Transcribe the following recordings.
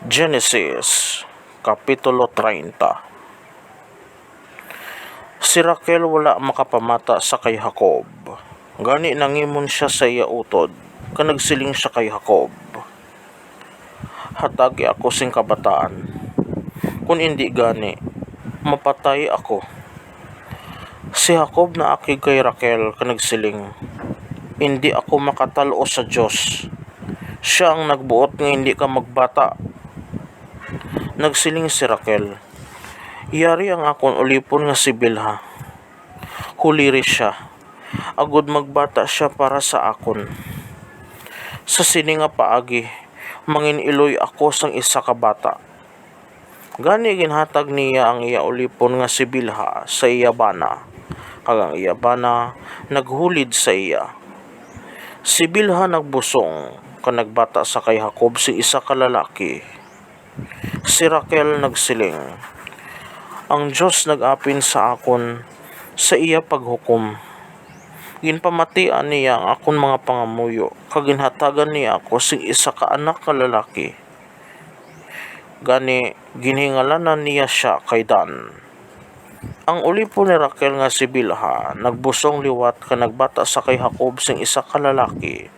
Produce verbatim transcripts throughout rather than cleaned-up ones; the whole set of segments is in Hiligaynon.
Genesis, Kapitulo treinta. Si Raquel wala makapamata sa kay Jacob, gani nangimon sia sa iya utod, kag nagsiling sia kay Jacob, "Hatagi ako sing kabataan, kun indi gani, mapatay ako." Si Jacob naakig kay Raquel kag nagsiling, "Indi ako makatal-os sa Dios. Sia ang nagbuot nga indi ka magbata." Nagsiling si Raquel, "Yari ang akon ulipon nga si Bilha. Huliri sia, agod magbata sia para sa akon. Sa sini nga paagi, mangin-iloy ako sang isa ka bata." Gani ginhatag niya ang iya ulipon nga si Bilha sa iya bana, kag ang iya bana naghulid sa iya. Si Bilha nagbusong kag nagbata sa kay Jacob sing isa ka lalaki. Si Raquel nagsiling, "Ang Dios nag-apin sa akon sa iya paghukom. Ginpamatian niya ang akon mga pangamuyo, kag ginhatagan niya ako sing isa ka anak nga lalaki. Gani, ginhingalanan niya sia kay Dan." Ang ulipon ni Raquel nga si Bilha nagbusong liwat kag nagbata sa kay Jacob sing isa ka lalaki.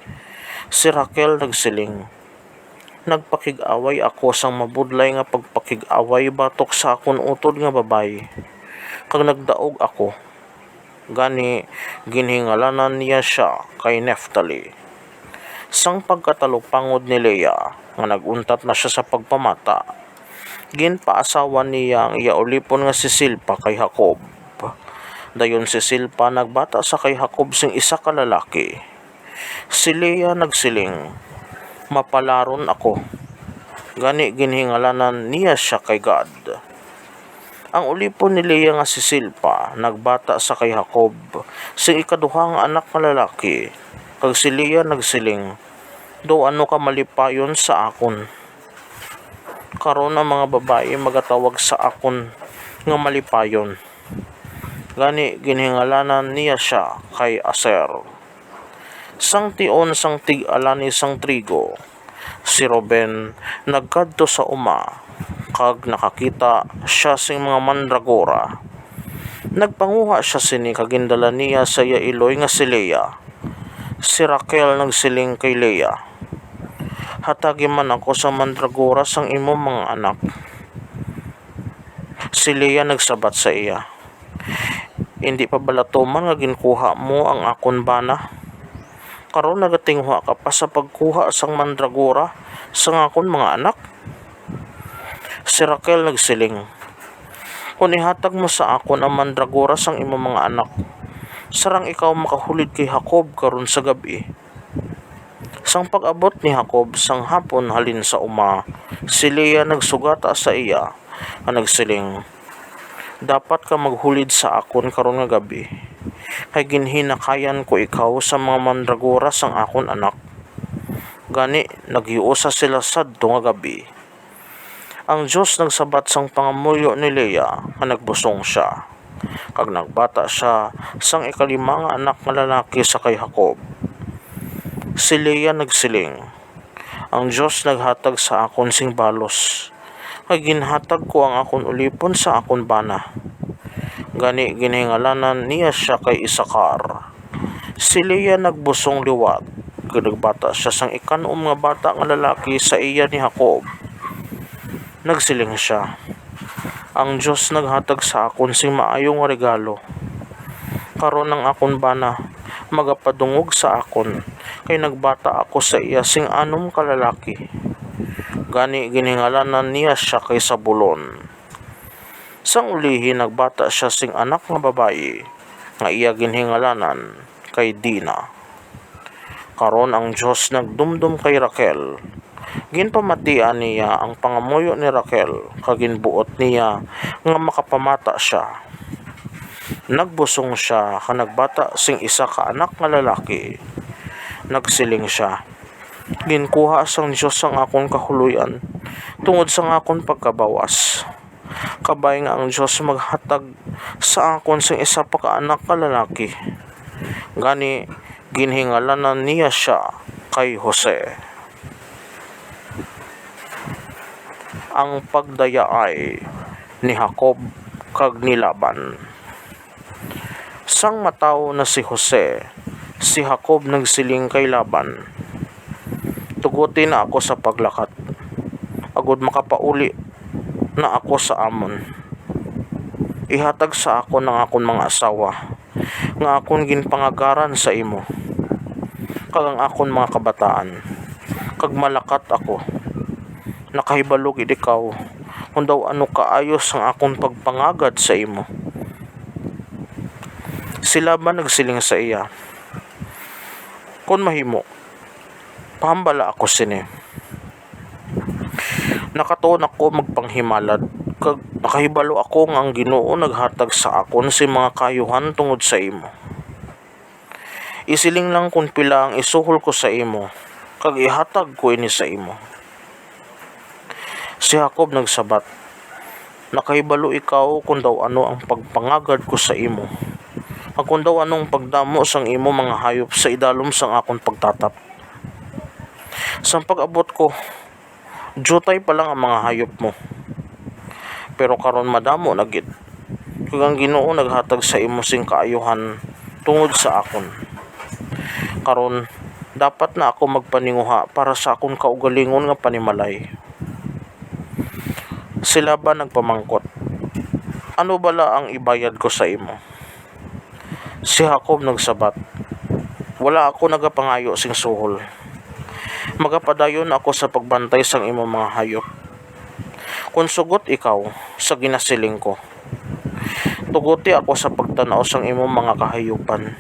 Si Raquel nagsiling, "Nagpakig-away ako sang mabudlay nga pagpakig-away batok sa akon utod nga babayi, kag nagdaog ako. Gani, ginhingalanan niya sia kay Neftali." Sang pagkatalupangod ni Lea, nga nag-untat na sia sa pagpamata, ginpaasawa niya ang iya ulipon nga si Silpa kay Jacob. Dayon si Silpa nagbata sa kay Jacob sing isa ka lalaki. Si Lea nagsiling, "Mapalaron ako." Gani ginhingalanan niya sia kay Gad. Ang ulipon ni Lea nga si Silpa nagbata sa kay Jacob sing ikaduha nga anak nga lalaki, kag si Lea nagsiling, "Daw ano ka malipayon sa akon! Karon ang mga babayi magatawag sa akon nga malipayon." Gani ginhingalanan niya sia kay Aser. Sang tion sang tig-alani sang trigo, si Ruben nagkadto sa uma, kag nakakita sia sing mga mandragora. Nagpanguha sia sini kag gindala niya sa iya iloy nga si Lea. Si Raquel nagsiling kay Lea, "Hatagi man ako sang mandragora sang imo mga anak." Si Lea nagsabat sa iya, "Indi pa bala tuman nga ginkuha mo ang akon bana? Karon nagatinguha ka pa sa pagkuha sang mandragora sang akon mga anak?" Si Raquel nagsiling, "Kon ihatag mo sa akon ang mandragora sang imo mga anak, sarang ikaw makahulid kay Jacob karon sa gab-i." Sang pag-abot ni Jacob sang hapon halin sa uma, si Lea nagsugata sa iya nga nagsiling, "Dapat ka maghulid sa akon karon nga gab-i, kay ginhinakayan ko ikaw sa mga mandragora sang akon anak." Gani, nagyuosa sila sadto nga gab-i. Ang Dios nagsabat sang pangamuyo ni Lea nga nagbusong sia, kag nagbata sia sang ikalima nga anak nga lalaki sa kay Jacob. Si Lea nagsiling, "Ang Dios naghatag sa akon sing balos, kag ginhatag ko ang akon ulipon sa akon bana." Gani ginhingalanan niya sia kay Isacar. Si Lea nagbusong liwat, kag nagbata sia sang ikanom nga bata nga lalaki sa iya ni Jacob. Nagsiling sia, "Ang Dios naghatag sa akon sing maayo nga regalo. Karon ang akon bana magapadungog sa akon, kay nagbata ako sa iya sing anom ka lalaki." Gani ginhingalanan niya sia kay Zabulon. Sang ulihi nagbata sia sing anak nga babayi, nga iya ginhingalanan kay Dina. Karon ang Dios nagdumdom kay Raquel. Ginpamatian niya ang pangamuyo ni Raquel, kag ginbuot niya nga makapamata sia. Nagbusong sia kag nagbata sing isa ka anak nga lalaki. Nagsiling sia, "Ginkuha sang Dios ang akon kahuloy-an tungod sang akon pagkabawas. Kabay nga ang Dios maghatag sa akon sing isa pa ka anak nga lalaki." Gani, ginhingalanan niya sia kay Jose. ang pagdayaay ni Jacob kag ni Laban. Sang matawo na si Jose, si Jacob nagsiling kay Laban, "Tuguti na ako sa paglakat, agod makapauli na ako sa amon. Ihatag sa akon ang akon mga asawa nga akon ginpangagaran sa imo, kag ang akon mga kabataan, kag malakat ako. Nakahibalo gid ikaw kon daw ano kaayo sang akon pagpangagad sa imo." Si Laban nagsiling sa iya, "Kon mahimo, pahambala ako sini. Nakatuon ako magpanghimalad, kag nakahibalo ako nga ang Ginoo naghatag sa akon sing mga kaayuhan tungod sa imo. Isiling lang kon pila ang isuhol ko sa imo, kag ihatag ko ini sa imo." Si Jacob nagsabat, "Nakahibalo ikaw kon daw ano ang pagpangagad ko sa imo, kag kon daw ano ang pagdamo sang imo mga hayop sa idalom sang akon pagtatap. Sang pag-abot ko, diutay pa lang ang mga hayop mo. Pero karon madamo na gid, kag ang Ginoo naghatag sa imo sing kaayuhan tungod sa akon. Karon, dapat na ako magpaninguha para sa akon kaugalingon nga panimalay." Si Laban nagpamangkot, "Ano bala ang ibayad ko sa imo?" Si Jacob nagsabat, "Wala ako nagapangayo sing suhol. Magapadayon ako sa pagbantay sang imo mga hayop. Kon sugot ikaw sa ginasiling ko, tuguti ako sa pagtan-aw sang imo mga kahayupan,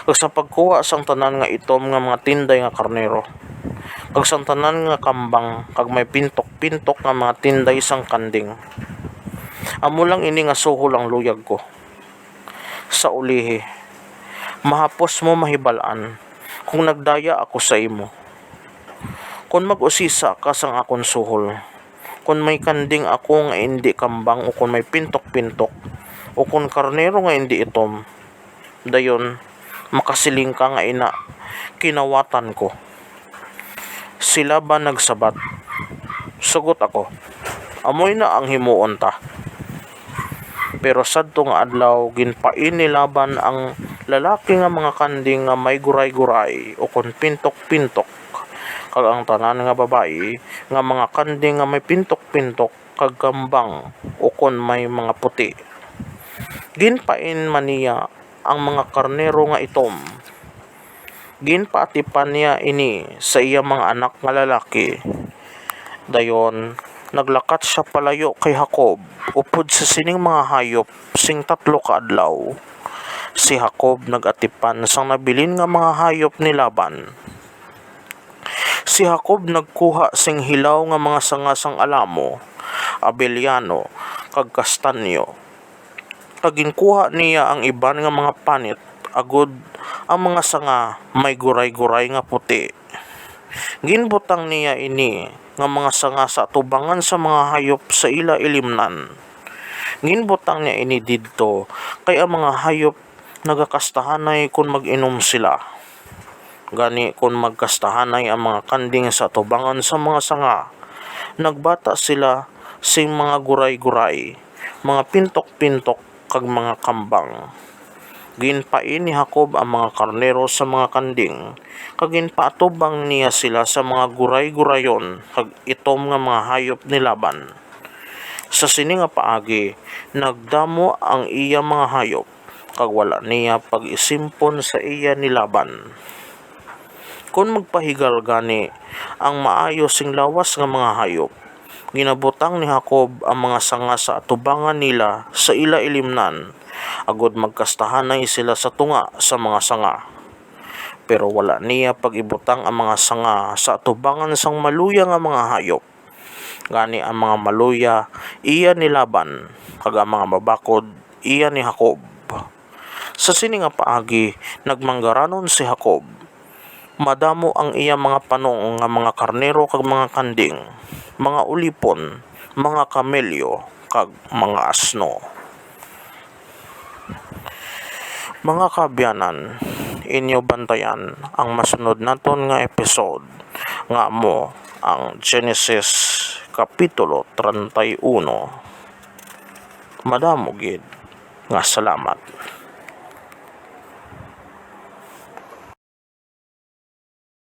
kag sa pagkuha sang tanan nga itom nga mga tinday nga karnero, kag sang tanan nga kambang kag may pintok-pintok nga mga tinday sang kanding. Amo lang ini nga suhol ang luyag ko. Sa ulihi, mahapos mo mahibal-an kung nagdaya ako sa imo. Kon mag-usisa ka sang akon suhol, kon may kanding ako nga indi kambang, o kon may pintok-pintok, o kon karnero nga indi itom, dayon makasiling ka nga ina, kinawatan ko." Si Laban nagsabat, "Sugot ako, amoy na ang himuon ta." Pero sadto nga adlaw, ginpain ni Laban ang lalaki nga mga kanding nga may guray-guray ukon pintok-pintok, kag ang tanan nga babayi nga mga kanding nga may pintok-pintok kag kambang ukon may mga puti. Ginpain man niya ang mga karnero nga itom. Ginpaatipan niya ini sa iya mga anak nga lalaki. Dayon, naglakat sia palayo kay Jacob upod sa sining mga hayop sing tatlo ka adlaw. Si Jacob nag-atipan sang nabilin nga mga hayop ni Laban. Si Jacob nagkuha sing hilaw nga mga sanga sang alamo, abelyano, kag kastanyo, kag ginkuha niya ang iban nga mga panit, agod ang mga sanga may guray-guray nga puti. Ginbutang niya ini nga mga sanga sa atubangan sa mga hayop sa ila ilimnan. Ginbutang niya ini didto kay ang mga hayop nagakastahanay kon mag-inom sila. Gani, kon magkastahanay ang mga kanding sa atubangan sa mga sanga, nagbata sila sing mga guray-guray, mga pintok-pintok, kag mga kambang. Ginpain ni Jacob ang mga karnero sa mga kanding, kag ginpaatubang niya sila sa mga guray-gurayon kag itom nga mga hayop ni Laban. Sa sini nga paagi, nagdamo ang iya mga hayop, kag wala niya pag-isimpon sa iya ni Laban. Kon magpahigal gani ang maayo sing lawas nga mga hayop, ginabutang ni Jacob ang mga sanga sa atubangan nila sa ila ilimnan, agod magkastahanay sila sa tunga sa mga sanga. Pero wala niya pag-ibutang ang mga sanga sa atubangan sang maluya nga mga hayop. Gani, ang mga maluya iya ni Laban, kag ang mga mabakod iya ni Jacob. Sa sini nga paagi, nagmanggaranon si Jacob. Madamo ang iya mga panong nga mga karnero kag mga kanding, mga ulipon, mga kamelyo, kag mga asno. Mga kaabyanan, inyo bantayan ang masunod naton nga episode, nga amo ang Genesis Kapitulo treinta y uno. Madamo gid nga salamat.